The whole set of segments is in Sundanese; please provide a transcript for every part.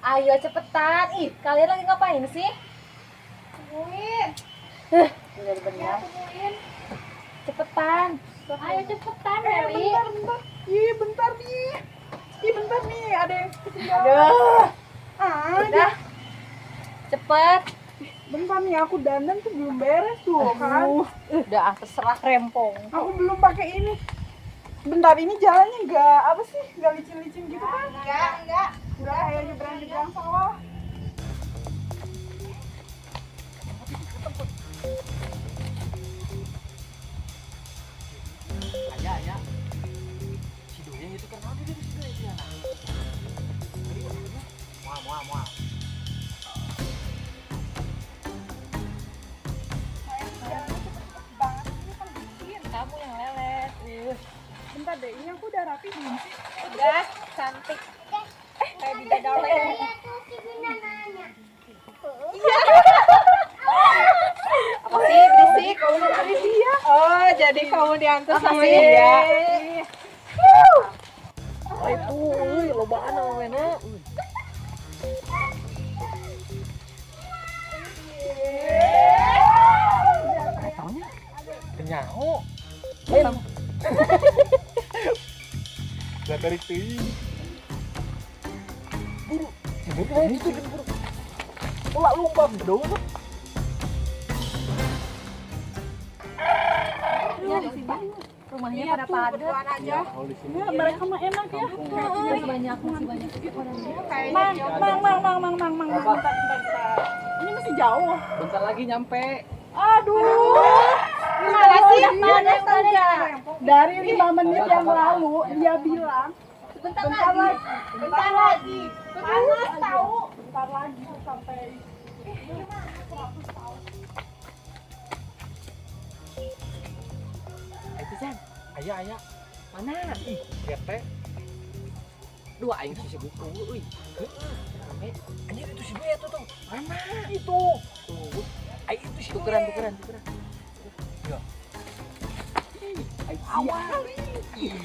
Ayo cepetan. Ih, kalian lagi ngapain sih? Tungguin. Bener-bener. Ya, tungguin. Cepetan. Ayo cepetan, Meli. Bentar, bentar. Ih, bentar nih. Ih, bentar nih, ada yang ketinggalan. Aduh. Ah, udah. Cepet. Bentar nih, aku dandan tuh belum beres tuh, kan. Udah, terserah rempong. Aku belum pakai ini. Bentar, ini jalannya enggak apa sih? Enggak licin-licin gitu kan? Enggak, enggak. Udah kayak nyebrang-nyebrang sawah. Ayah, ayah. Si Doyeng itu kenal dia si Doyeng ya. Muah, muah, muah. Kamu yang lelet. Bentar deh, ini aku udah rapi belum sih? Udah, cantik. Kayak bidadari. Iya. Apa sih berisik? Kamu dari dia. Oh, jadi kamu diantar sama dia. Oh, itu, lobaan sama mana? Taunya kenyaho. Gak tarik teuing. Buru. Itu buru. Ulah lumbang dong. Ya, di sini rumahnya pada padat aja. Ya, mereka mah enak ya. Masih banyak, masih banyak orangnya. Mang, mang, mang, mang, mang, mang, mang, bentar, bentar, bentar. Ini masih jauh. Bentar lagi nyampe. Aduh. Gimana sih? Dari 5 menit yang lalu dia bilang bentar lagi. Bentar lagi. Panas tahu. Bentar lagi sampai 100 tahun. Itu San. Ayah, ayah. Mana? Ih, ketek. Dua aing si buku euy. Heeh, rame. Anjir itu si Doyeng tuh tuh. Mana? Itu. Tuh. Aing itu si tukeran, tukeran, tukeran. Ya. Ih, aing awal. Ih.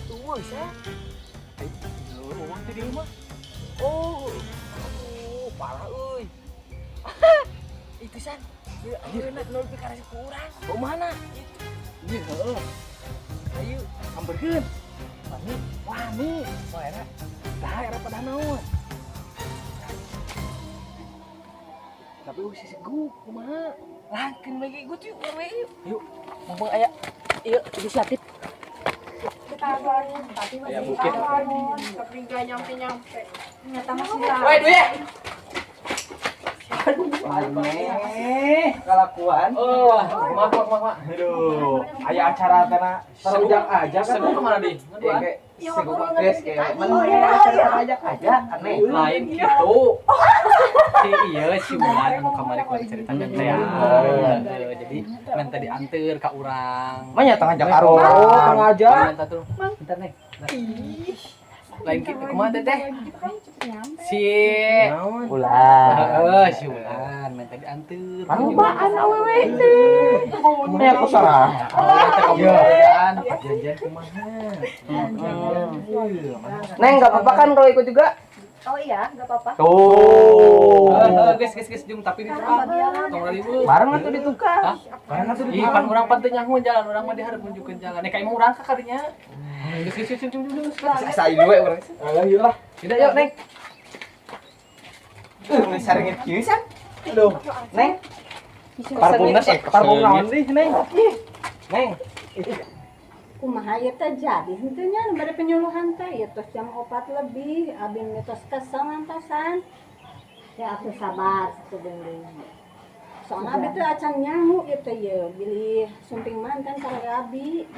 Tuh, bisa. Aing uang teh di rumah. Oh, aduh, parah euy. Itu San. Anjir, nol pikiran ku urang. Bau mana? Itu. Ieu heeh. Ayo, amberkeun. Wani, wani. Wah, era. Dah era pada naon. Tapi si seguk kumaha? Langkeun lagi ikut yuk, we yuk. Yuk, mumpung aya ieu inisiatif. Ya bukit. Tapi enggak nyampe-nyampe. Ternyata masih lama. Woi, Duye. Aduh, aneh kelakuan. Oh, maaf, maaf, maaf. Aduh, aya acara teh terujak aja kan. Seguk kemana di? Ya, seguk geus kayak mana acara ajak aja aneh. Lain gitu. Si iya si Wulan anu kamari ku ceritakan teh. Jadi minta dianter ka urang. Mah nya tengah ajak urang. Tengah aja. Bentar nih. Lain gitu kumaha teh? Si Wulan. Heeh, si Wulan minta dianter. Lobaan awewe teh. Kumaha aku salah. Iya. Janjian kumaha? Neng enggak apa-apa kan kalau ikut juga? Oh iya, enggak apa-apa. Tuh. Geus geus geus jung tapi di tukang. Tong ribu. Bareng atuh di tukang. Bareng atuh di tukang. Ih, pan urang pan teu nyaho jalan, urang mah dihareup nunjukkeun jalan. Nek ka imah urang ka kadinya. Geus geus geus jung jung. Asa ieu we urang. Alah, yuk lah. Tidak yuk, Neng. Geus sarengit kieu san. Aduh. Neng. Parfumna parfum naon sih, Neng? Neng. Kumaha ieu teh jadi henteu nya bade penyuluhan teh ieu tos jam 4 lebih abi tos kesel ngantosan. Ya atuh sabar sakedeung. Soalna abi teh acan nyangu ieu teh ieu bilih sumping mantan sareng abi.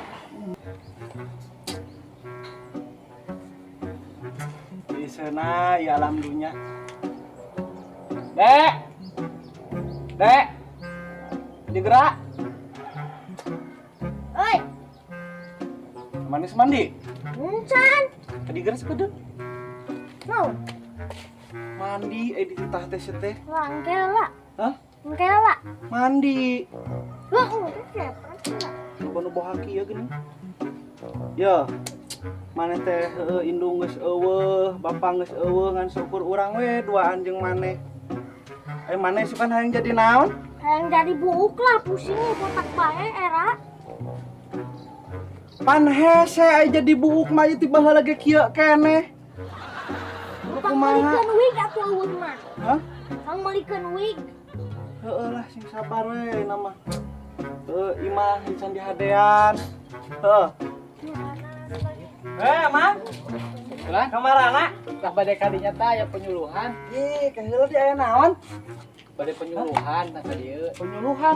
Di sana ya alam dunia. Dek. Dek. Digerak. Oi. Manis mandi. Encan. Tadi gerak sekedeng. Mau. Mandi dititah teh teh. Wah, engkela. Hah? Engkela. Mandi. Wah, siapa? Loba nu bohaki ya gini. Ya. Maneh teh heueuh indung geus eueuh, bapak geus eueuh ngan syukur urang we duaan jeung maneh. Eh maneh sukan hayang jadi naon? Hayang jadi buuk lah, pusing botak bae era. Pan hese ai jadi buuk mah ieu ti baheula ge kieu keneh. Pang meulikeun wig atuh eueuh mah. Hah? Pang meulikeun wig. Heueuh lah sing sabar we nama. Heueuh imah can dihadean. Heuh. Eh, Mang. Ulah kamarana? Tah bade ka dinya tah aya penyuluhan. Ih, keheula di aya naon? Bade penyuluhan tah ka dieu. Penyuluhan?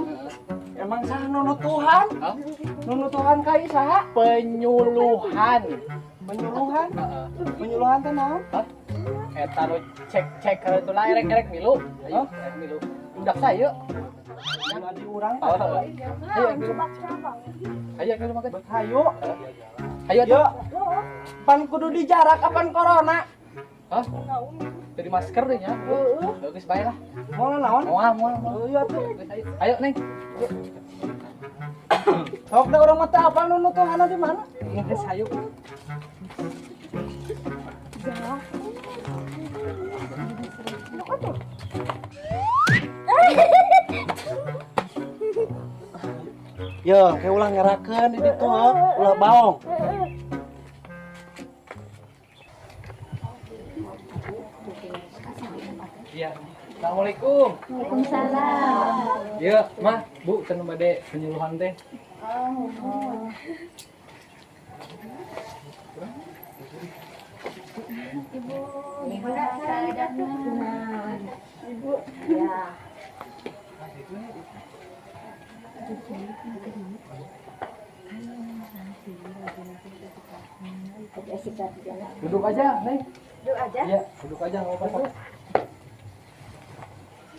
Emang saha nunutuhan? Hah? Nunutuhan ka ieu saha? Penyuluhan. Penyuluhan? Heeh. Penyuluhan teh naon? Hah? Eta nu cek-cek ka itu lah erek-erek milu. Ayo, erek milu. Udah saya. Ulah di urang tah. Ayo milu. Ayo milu makan. Hayu. Ayo tuh. Pan kudu dijarak kapan corona? Hah? Jadi masker deh nya. Heeh. Geus bae lah. Moal naon? Moal, moal, moal. Heueuh atuh. Ayo, Neng. Sok da urang mah teh apal nunutuhanna di mana? Geus hayu. Yo, kayak ulah ngerakeun di ditu, ulah baong. Iya. Assalamualaikum. Waalaikumsalam. Iya, Mah, Bu, cenah bade penyuluhan teh. Oh. Ibu, gimana keadaannya? Ibu. Ya. Duduk aja, Neng. Duduk aja? Iya, duduk aja, nggak apa-apa.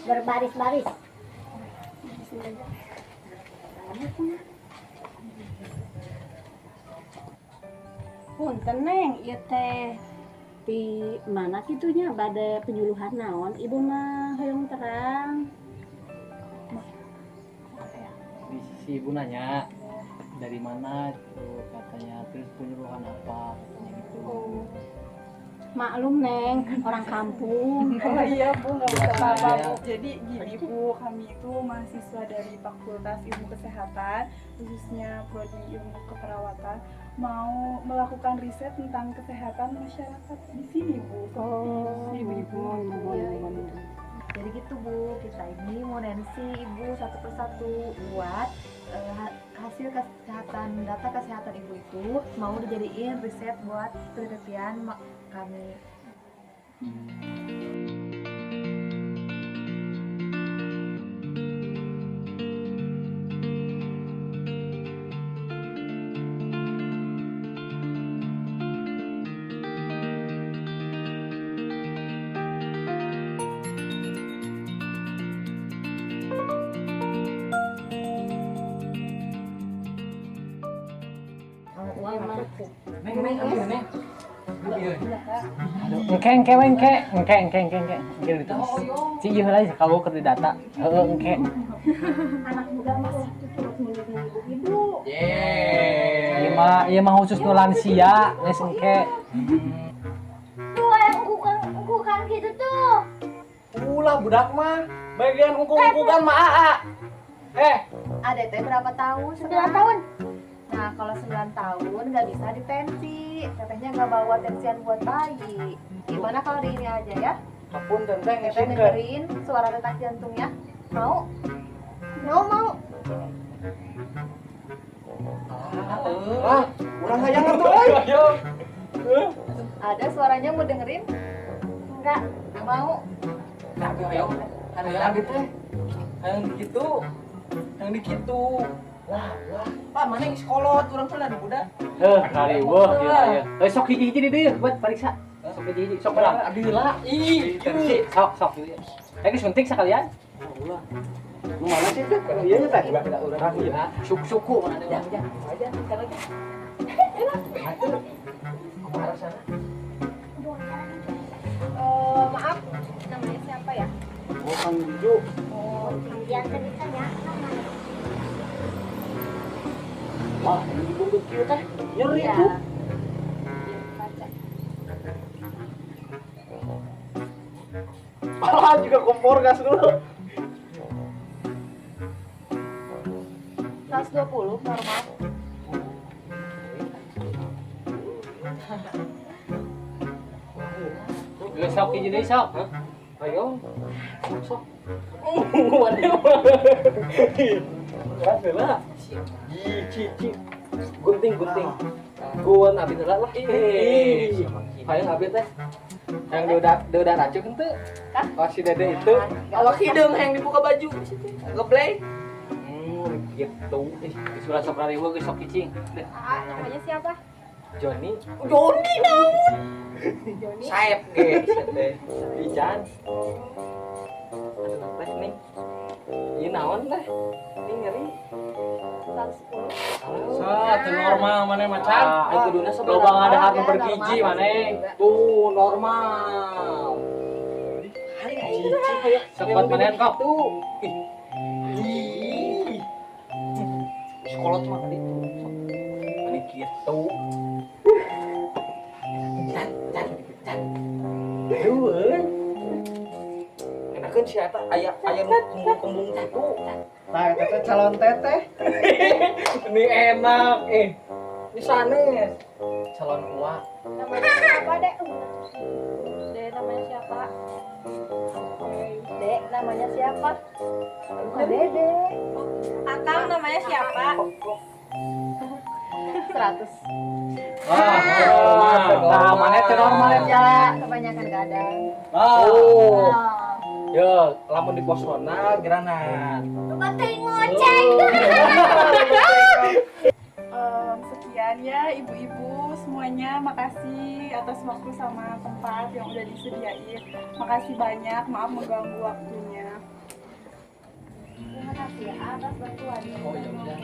Berbaris-baris. Punten Neng, ieu teh di mana kitunya bade penyuluhan naon? Ibu mah hoyong terang. Di sisi ibu nanya dari mana tuh katanya, terus penyuluhan apa katanya gitu. Oh. Maklum Neng, orang kampung. Oh iya Bu, nggak usah apa-apa Bu. Jadi gini Bu, kami itu mahasiswa dari Fakultas Ilmu Kesehatan, khususnya Prodi Ilmu Keperawatan, mau melakukan riset tentang kesehatan masyarakat di sini Bu. Oh, ibu-ibu. Jadi gitu Bu, kita ini mau nensi Ibu satu persatu buat hasil kesehatan, data kesehatan Ibu itu mau dijadiin riset buat penelitian kami. Neng, neng, neng, neng. Engke, engke, engke, engke, engke, engke, engke, engke ditulis. Ci ieu heula kalau keur didata. Heeh, engke. Anak muda masih turut mendukung ibu-ibu. Yeay. Ieu mah khusus nu lansia, geus engke. Tuh yang ungkukan gitu tuh. Ulah budak mah, bagian ungkuk-ungkukan mah aa. Eh, adek teh berapa tahun? 9 tahun. Nah, kalau 9 tahun nggak bisa ditensi. Tetehnya nggak bawa tensian buat bayi. Gimana kalau di ini aja ya? Ampun, teteh Teteh dengerin suara detak jantungnya. Mau? Mau, mau. Ah, urang hayang atuh euy. Ada suaranya mau dengerin? Enggak. Mau? Tapi hoyong. Hayang teh. Hayang dikitu. Hayang dikitu. Lah, lah. Pak, mana yang sekolah urang pernah ada budak. Heuh, kali weuh ieu aya. Heuh, sok hiji-hiji di dieu buat pariksa. Sok hiji-hiji, sok urang. Abdi heula. Ih, tensi, sok sok ieu. Eh, geus suntik sakalian. Ulah. Nu mana sih teh? Ieu nya teh. Urang ieu. Suku-suku mana ada urang. Aja, kan lagi. Atuh. Kumaha rasana? Maaf, namanya siapa ya? Oh, Kang Juju. Oh, Biasa bisa ya. Wah, ini ibu kieu teh. Nyeri tuh. Malah juga kompor gas dulu. 120 normal. Geus sok hiji deui sok. Ayo. Sok. Mana mah. Keras heula. Ih, cici. Gunting gunting. Guan abi heula lah. Ih, hayang abi teh. Yang udah racun henteu. Oh si Dede itu. Awak hideung hayang dibuka baju situ. Geblek. Gitu. Ih, geus ulah sok rariweuh geus sok cicing. Ah, namanya siapa? Joni. Joni naon? Joni. Saep ge teh. Ican. Aduh teh nih. Ieu naon teh? Ini ngeri. 110. Sa, teu normal maneh macan. Ah, kuduna sabaraha? Loba ngadahar nu bergiji maneh. Tuh normal. Hari cicing hayang Sok buat manehan kok. Tuh. Ih. Sekolah mah tadi tuh. Sok. Mani kitu. Can, can, can. Aduh, euy. Enakeun si eta aya aya nu kembung-kembung kitu. Nah, eta teh calon teteh. Ini enak eh. Ini sanes. Calon uak. Namanya siapa, Dek? Dek, namanya siapa? Dek, namanya siapa? Bukan Dede. Akang namanya siapa? 100. Wah, nah, mana teu normal ya. Kebanyakan gadang. Oh. Nah, Yo, lamun di posona granat. Lupa teuing ngoceng. Sekian ya ibu-ibu semuanya, makasih atas waktu sama tempat yang udah disediain. Makasih banyak, maaf mengganggu waktunya. Terima kasih ya atas bantuannya. Oh ya udah,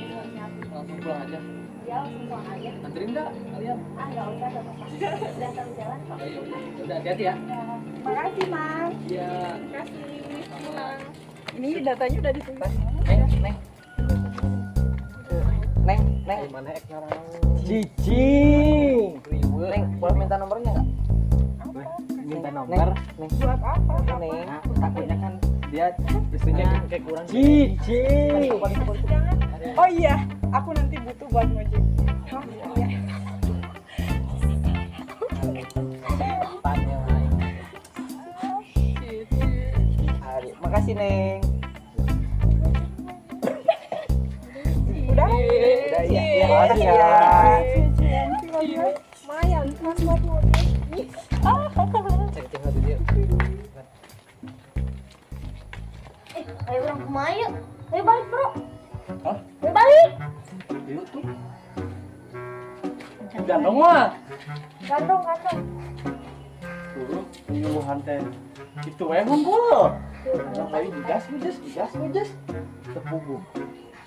langsung pulang aja. Ya, langsung pulang aja. Anterin nggak kalian? Ah, nggak usah, nggak apa-apa. Udah tahu jalan kok. Ya udah, udah hati-hati ya. Makasih, Mas. Iya. Makasih. Pulang. Ini datanya udah ditulis. Neng, neng. Neng, neng. Mana ek ngarang? Cicing. Riweuh. Neng, boleh minta nomornya nggak? Minta nomor. Neng, Buat apa? Neng. Nah, takutnya kan dia istrinya kayak kurang. Cicing. Jangan. Oh iya, aku nanti butuh buat ngojek. Oh, iya. Tanya lain. Ari, makasih Neng. Udah? Udah iya, iya, makasih ya. Lumayan, kan buat ngojek. Cek cek hati dia. Ayo orang kumaha yuk. Ayo balik, Bro. Hah? Ayo balik. Yuk tuh. Gandong mah. Gandong, gandong. Tuh, penyuluhan teh. Itu we unggul. Nah, ayo digas, digas, digas, digas. Tepugu.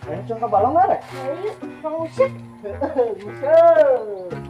Ayo cong ka balong arek. Ayo, Bang Usep. Buset.